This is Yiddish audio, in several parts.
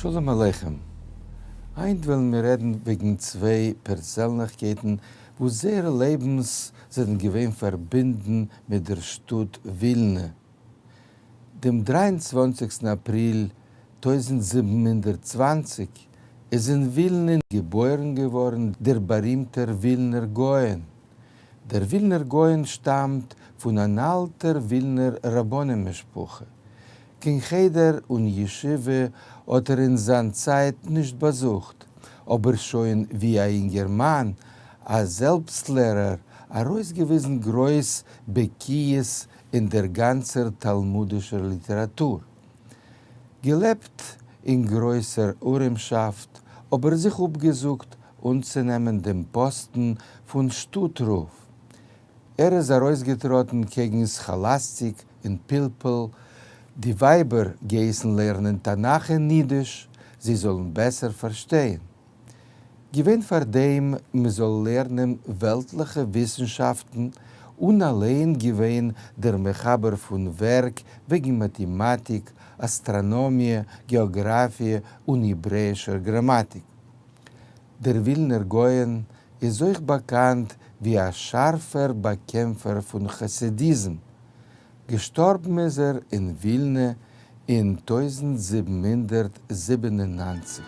שלום עליכם. היינט וועלן מיר רעדן וועגן צוויי פערזענליכקייטן וואס זייערע לעבנס זענען געווען פארבינדן מיט דער שטאט ווילנע. דעם 23 אפריל 1720 איז אין ווילנע געבוירן געווארן דער בארימטער ווילנער גאון. דער ווילנער גאון שטאמט פון אן אלטער ווילנער רבנים משפחה. קיין חדר און ישיבה האט ער אין זיין צייט נישט באזוכט, אבער שוין ווי א אינגערמאן, א זעלבסטלערער, ארויסגעוויזן גרויס בקיאות אין דער גאנצער תלמודישער ליטעראטור. געלעבט אין גרויסער ארעמשאפט, אבער זיך אפגעזאגט אנצונעמען דעם פאסטן פון שטאט-רב. ער איז ארויסגעטראטן קעגן סכאלאסטיק און פלפול, די ווייבער געהייסן לערנען תנך אין אידיש זיי זאלן בעסער פארשטיין. געווען פאר דעם מ'זאל לערנען וועלטליכע וויסנשאפטן, און אליין געווען דער מחבר פון ווערק וועגן מאטעמאטיק, אסטראנאמיע, געאגראפיע און העברעאישער גראמאטיק. דער ווילנער גאון איז אויך באקאנט ווי א שארפער באקעמפער פון חסידיזם. געשטארבן איז ער אין ווילנע אין 1797.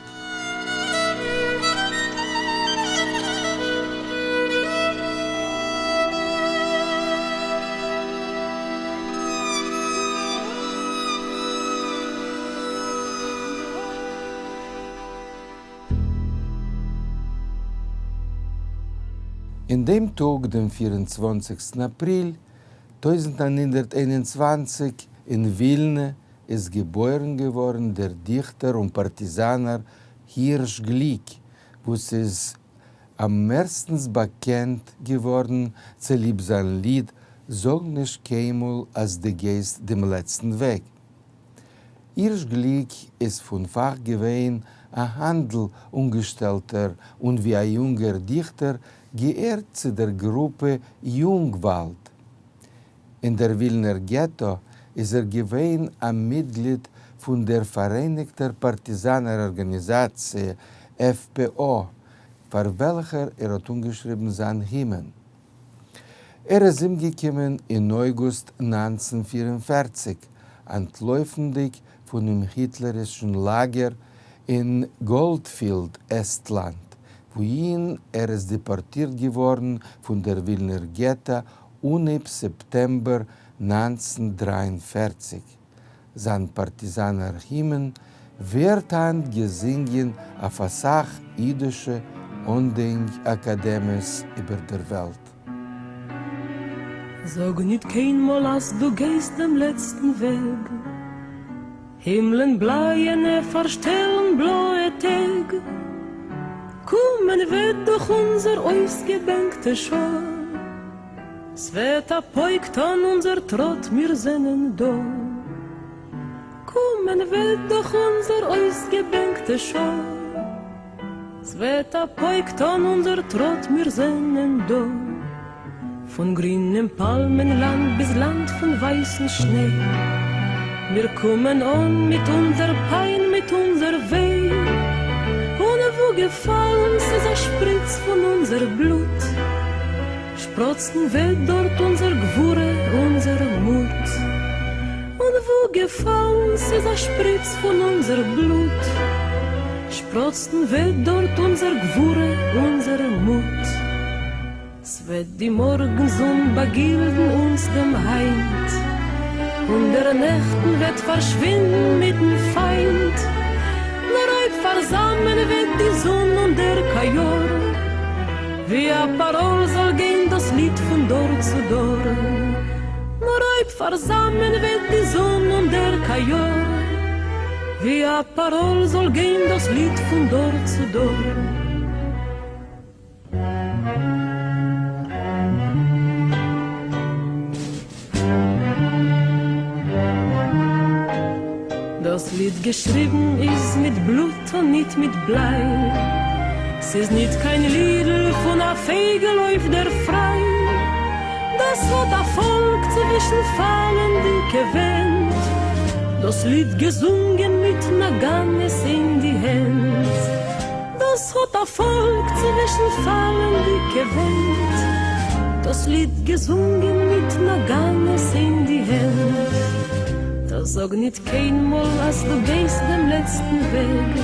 אין דעם טאג, דעם פיר און צוואנציגסטן אפריל 1921, אין ווילנע, איז געבוירן געווארן דער דיכטער און פארטיזאנער הירש גליק, וואס איז אממערסטנס באקענט געווארן צוליב זיין ליד זאג נישט קיינמאל אז דו גייסט דעם לעצטן וועג. הירש גליק איז פון פאך געווען א האנדל אנגעשטעלטער און ווי א יונגער דיכטער געהערט צו דער גרופע יונגוואלד. אין דער ווילנער געטא איז ער געווען א מיטגליד פון דער פאראייניגטער פארטיזאנער ארגאניזאציע, FPO, פאר וועלכער ער האט אנגעשריבן זיין הימען. ער איז אומגעקומען אין אויגוסט 1944, אנטלויפנדיג פונעם היטלערישן לאגער אין גאלדפילד, עסטלאנד, וואוהין ער איז דעפארטירט געווארן פון דער ווילנער געטא אנהייב סעפטעמבער 1943. זיין פארטיזאנער הימען ווערט היינט געזינגען אויף אסאך אידישע אנדענק אקאדעמיעס איבער דער וועלט. זאג ניט קיינמאל אז דו גייסט דעם לעצטן וועג, הימלען בלייענע פארשטעלן בלויע טעג, קומען וועט דאך אונזער אויסגעבענקטע שעה, ס'וועט א פויק טאן אונזער טראט מיר זענען דא. קומען וועט דאך אונזער אויסגעבענקטע שעה, ס'וועט א פויק טאן אונזער טראט מיר זענען דא. פון גרינעם פאלמען לאנד ביז לאנד פון ווייסן שניי, מיר קומען אן מיט אונזער פיין מיט אונזער וויי, און וואו געפאלן ס'איז א שפריץ פון אונזער בלוט, שפראצן וועט דארט אונזער גבורה אונזער מוט. און וואו געפאלן ס'איז א שפריץ פון אונזער בלוט, שפראצן וועט דארט אונזער גבורה אונזער מוט. ס'וועט די מארגן זון באגילדן אונז דעם היינט, און דער נעכטן וועט פארשווינדן מיטן פיינט. נאר אויב פארזאמען וועט די זון און דער קאיאר, ווי א פאראל זאל גיין דאס ליד פון דור צו דור. נאר אויב פארזאמען וועט די זון און דער קאיאר, ווי א פאראל זאל גיין דאס ליד פון דור צו דור. דאס ליד געשריבן איז מיט בלוט און ניט מיט בליי, ס'איז ניט קיין לידל פון א פייגל אויף דער פריי, דאס האט א פאלק צווישן פאלנדיקע ווענט. דאָס ליד געזונגען מיט נאַגאַנעס אין די הענט. דאָס האָט אַ פֿאָלק צווישן פֿאַלנדיקע ווענט. דאָס ליד געזונגען מיט נאַגאַנעס אין די הענט. טאָ זאָג ניט קיינמאָל אַז דו גייסט דעם לעצטן וועג,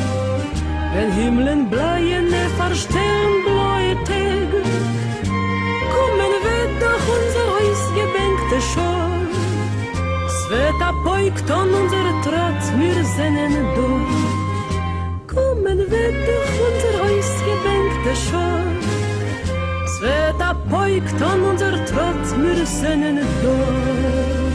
ווען הימלען בלייענע פֿאַרשטעלן בלויע טעג. קומען וועט דאָך אונדזער אויסגעבענקטע שעה. ס'וועט אַ פּויק טאָן אונדזער טראָט, מיר זענען דאָ. קומען וועט דאָך אונדזער אויסגעבענקטע שעה. ס'וועט אַ פּויק טאָן אונדזער טראָט, מיר זענען דאָ.